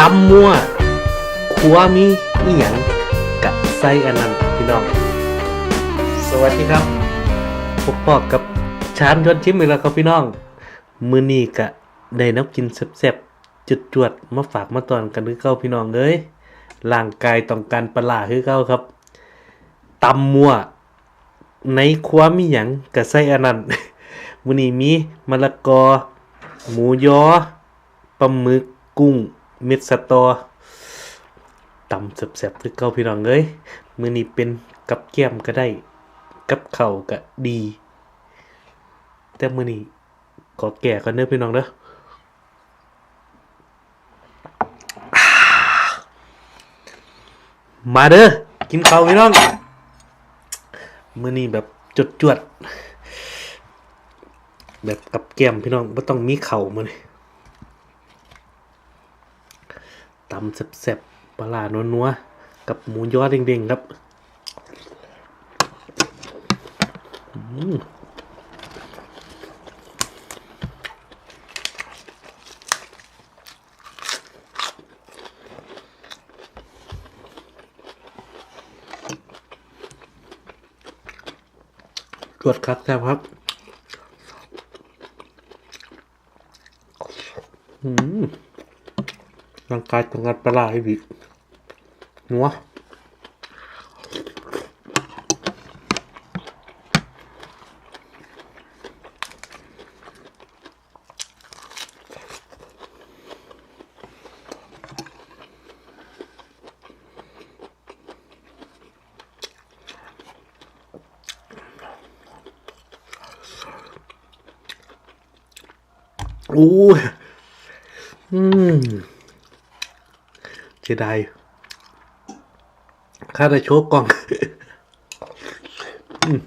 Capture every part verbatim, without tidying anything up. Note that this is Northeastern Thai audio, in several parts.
ตำมั่ว ครัวมีอิหยังกะใส่อันนั้นพี่น้อง สวัสดีครับ พบพ้อกับชานชวนชิมอีกแล้วครับพี่น้อง มื้อนี้กะได้แนวกินแซ่บๆ จวดๆ มาฝากมาต้อนกันคือเก่าพี่น้องเอ้ย ร่างกายต้องการปลาร้าคือเก่าครับ ตำมั่ว ในครัวมีหยังกะใส่อันนั้น มื้อนี้มีมะละกอ หมูยอ ปลาหมึก กุ้ง เม็ดสะตอ ตำแซ่บๆ คือเก่าพี่น้องเอ้ย มื้อนี้เป็นกับแกล้มกะได้ กับข้าวกะดี แต่มื้อนี้ขอแก้ก่อนเด้อพี่น้องเด้อ มาเด้อ กินข้าวพี่น้อง มื้อนี้แบบจวดๆ แบบกับแกล้มพี่น้อง บ่ต้องมีข้าวมื้อนี้ ตำแซ่บๆ ปลาร้านัวๆ กับหมูยอเด้งๆ ครับ อืม จวดคักแซ่บครับ อืม ร่างกายต้องการปลาร้าอีก นัว อู้ย อืม เสียดาย ข้าได้โชว์กล้อง อืม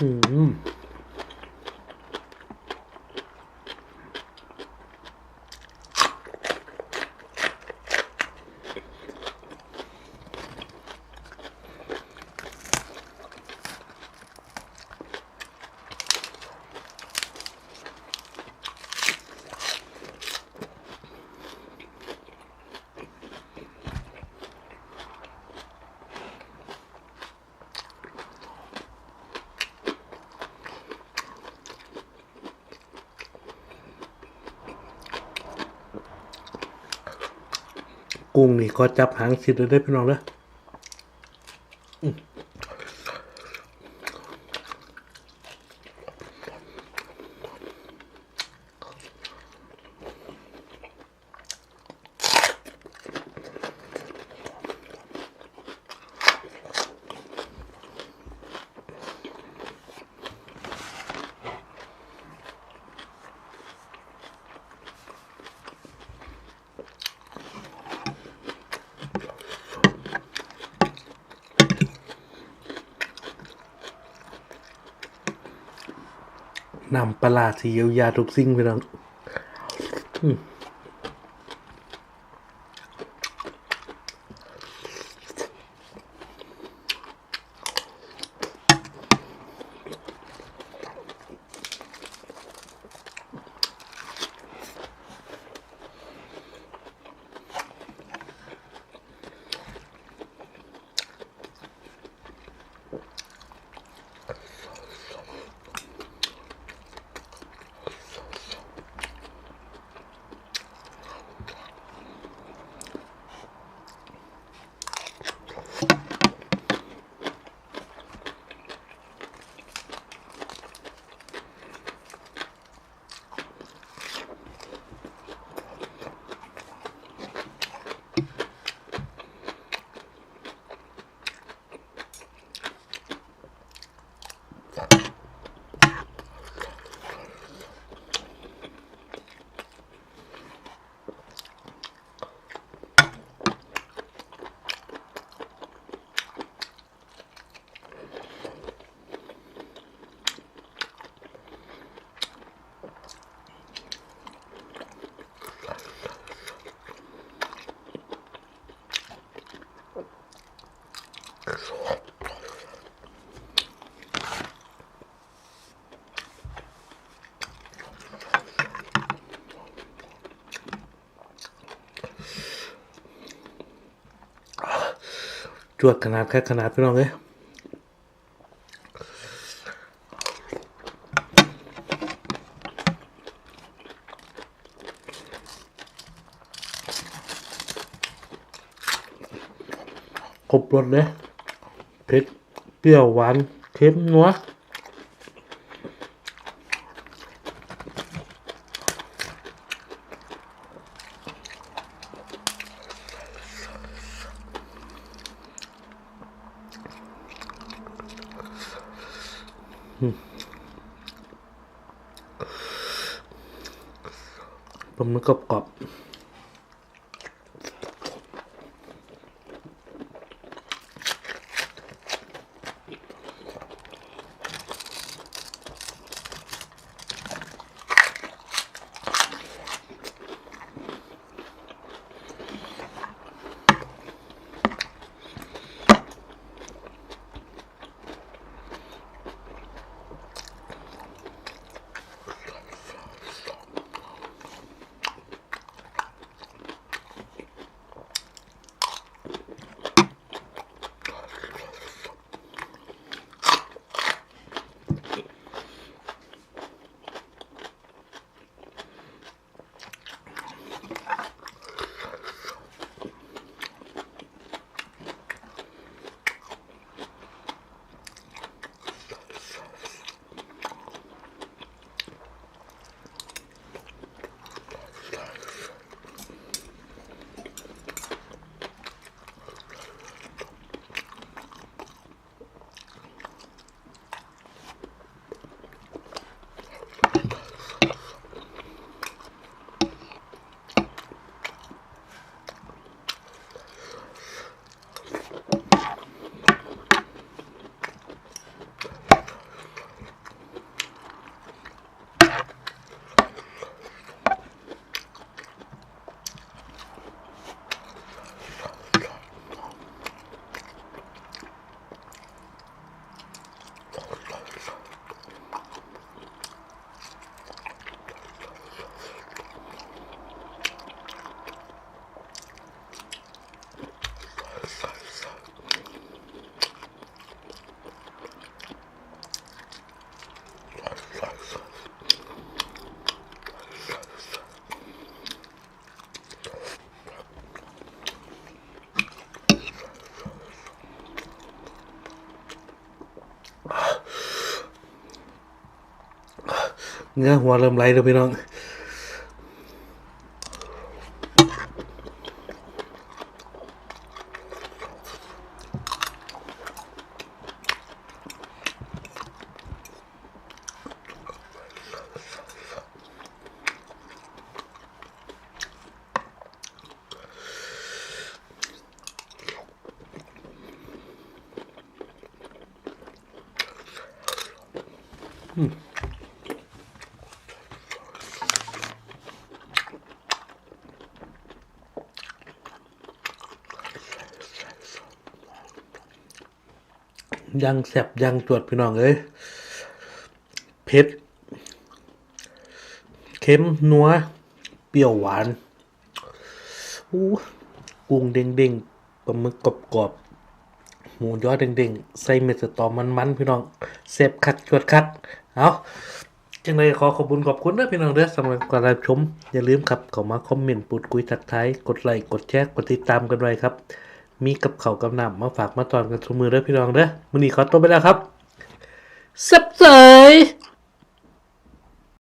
อืม กุ้งนี่ขอจับหางสิทธิ์เลยเด้อพี่น้องเด้อ อืม น้ำปลาร้าสิเยียวยาทุกสิ่งพี่น้อง อืม อื จวดขนาด คักขนาด พี่น้องเอ้ย ครบรสเลย เผ็ด เปรี้ยว หวาน เค็ม นัว ปลาหมึกกรอบๆ เหงื่อหัวเริ่มไหลแล้วพี่น้อง อย่างแซ่บ อย่างจวด พี่น้องเอ้ย เผ็ด เค็ม นัว เปรี้ยว หวาน อู้ กุ้งเด้งๆ ปลาหมึกกรอบๆ หมูยอเด้งๆ ใส่เม็ดสะตอมันๆ พี่น้อง แซ่บคัก จวดคัก เอา จั่งใดขอขอบคุณขอบคุณเด้อพี่น้องเด้อ สำหรับการรับชม อย่าลืมครับ เข้ามาคอมเมนต์พูดคุยทักทาย กดไลค์ กดแชร์ กดติดตามกันไว้ครับ มีกับข้าวกับน้ำมาฝากมาต้อนกันซุมื้อเด้อพี่น้องเด้อ มื้อนี้ขอตัวไปแล้วครับ แซ่บเสย